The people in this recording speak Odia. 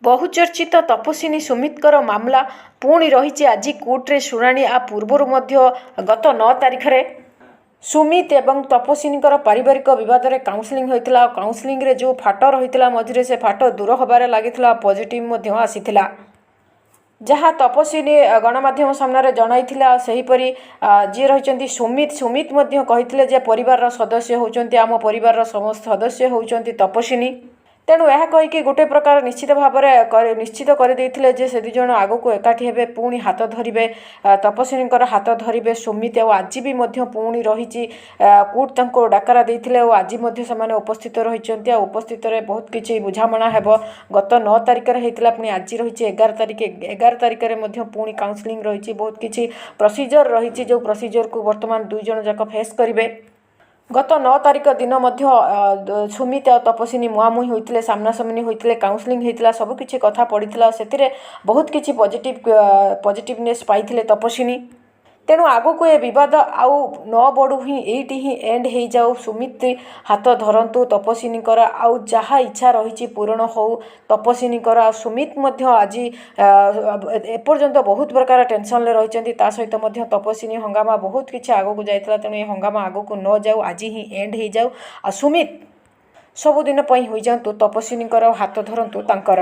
ବହୁଚର୍ଚ୍ଚିତ ତପସ୍ୱିନୀ ସୁମିତଙ୍କର ମାମଲା ପୁଣି ରହିଛି ଆଜି କୋର୍ଟରେ ଶୁଣାଣି। ଆ ପୂର୍ବରୁ ମଧ୍ୟ ଗତ 9 ତାରିଖରେ ସୁମିତ ଏବଂ ତପସ୍ୱିନୀଙ୍କର ପାରିବାରିକ ବିବାଦରେ କାଉନସିଲିଂ ହୋଇଥିଲା। ଆଉ କାଉନସିଲିଂରେ ଯେଉଁ ଫାଟ ରହିଥିଲା ମଝିରେ, ସେ ଫାଟ ଦୂର ହେବାରେ ଲାଗିଥିଲା, ପଜିଟିଭ୍ ମଧ୍ୟ ଆସିଥିଲା, ଯାହା ତପସ୍ୱିନୀ ଗଣମାଧ୍ୟମ ସାମ୍ନାରେ ଜଣାଇଥିଲା। ଆଉ ସେହିପରି ଯିଏ ରହିଛନ୍ତି ସୁମିତ, ସୁମିତ ମଧ୍ୟ କହିଥିଲେ ଯେ ପରିବାରର ସଦସ୍ୟ ହେଉଛନ୍ତି, ଆମ ପରିବାରର ସମସ୍ତ ସଦସ୍ୟ ହେଉଛନ୍ତି ତପସ୍ୱିନୀ। ତେଣୁ ଏହା କହିକି ଗୋଟେ ପ୍ରକାର ନିଶ୍ଚିତ ଭାବରେ ନିଶ୍ଚିତ କରିଦେଇଥିଲେ ଯେ ସେ ଦୁଇ ଜଣ ଆଗକୁ ଏକାଠି ହେବେ, ପୁଣି ହାତ ଧରିବେ, ତପସ୍ୱିନୀଙ୍କର ହାତ ଧରିବେ ସୁମିତ। ଆଉ ଆଜି ବି ମଧ୍ୟ ପୁଣି ରହିଛି, କୋର୍ଟ ତାଙ୍କୁ ଡାକରା ଦେଇଥିଲେ ଆଉ ଆଜି ମଧ୍ୟ ସେମାନେ ଉପସ୍ଥିତ ରହିଛନ୍ତି। ଆଉ ଉପସ୍ଥିତରେ ବହୁତ କିଛି ବୁଝାମଣା ହେବ। ଗତ 9 ତାରିଖରେ ହେଇଥିଲା, ପୁଣି ଆଜି ରହିଛି 11 ତାରିଖ। 11 ତାରିଖରେ ମଧ୍ୟ ପୁଣି କାଉନସିଲିଂ ରହିଛି। ବହୁତ କିଛି ପ୍ରୋସିଜର ରହିଛି, ଯେଉଁ ପ୍ରୋସିଜରକୁ ବର୍ତ୍ତମାନ ଦୁଇ ଜଣ ଯାକ ଫେସ୍ କରିବେ। ଗତ 9 ତାରିଖ ଦିନ ମଧ୍ୟ ସୁମିତ ଆଉ ତପସ୍ୱିନୀ ମୁହାଁମୁହିଁ ହୋଇଥିଲେ, ସାମ୍ନାସାମ୍ନି ହୋଇଥିଲେ, କାଉନସିଲିଂ ହେଇଥିଲା, ସବୁକିଛି କଥା ପଡ଼ିଥିଲା। ସେଥିରେ ବହୁତ କିଛି ପଜିଟିଭନେସ୍ ପାଇଥିଲେ ତପସ୍ୱିନୀ। ତେଣୁ ଆଗକୁ ଏ ବିବାଦ ଆଉ ନ ବଢ଼ୁ ହିଁ, ଏଇଠି ହିଁ ଏଣ୍ଡ ହେଇଯାଉ। ସୁମିତ ହାତ ଧରନ୍ତୁ ତପସ୍ୱିନୀଙ୍କର ଆଉ ଯାହା ଇଚ୍ଛା ରହିଛି ପୂରଣ ହେଉ ତପସ୍ୱିନୀଙ୍କର। ଆଉ ସୁମିତ ମଧ୍ୟ ଆଜି ଏପର୍ଯ୍ୟନ୍ତ ବହୁତ ପ୍ରକାର ଟେନସନରେ ରହିଛନ୍ତି। ତା ସହିତ ମଧ୍ୟ ତପସ୍ୱିନୀ ହଙ୍ଗାମା ବହୁତ କିଛି ଆଗକୁ ଯାଇଥିଲା। ତେଣୁ ଏ ହଙ୍ଗାମା ଆଗକୁ ନ ଯାଉ, ଆଜି ହିଁ ଏଣ୍ଡ ହେଇଯାଉ ଆଉ ସୁମିତ ସବୁଦିନ ପାଇଁ ହୋଇଯାଆନ୍ତୁ ତପସ୍ୱିନୀଙ୍କର, ହାତ ଧରନ୍ତୁ ତାଙ୍କର।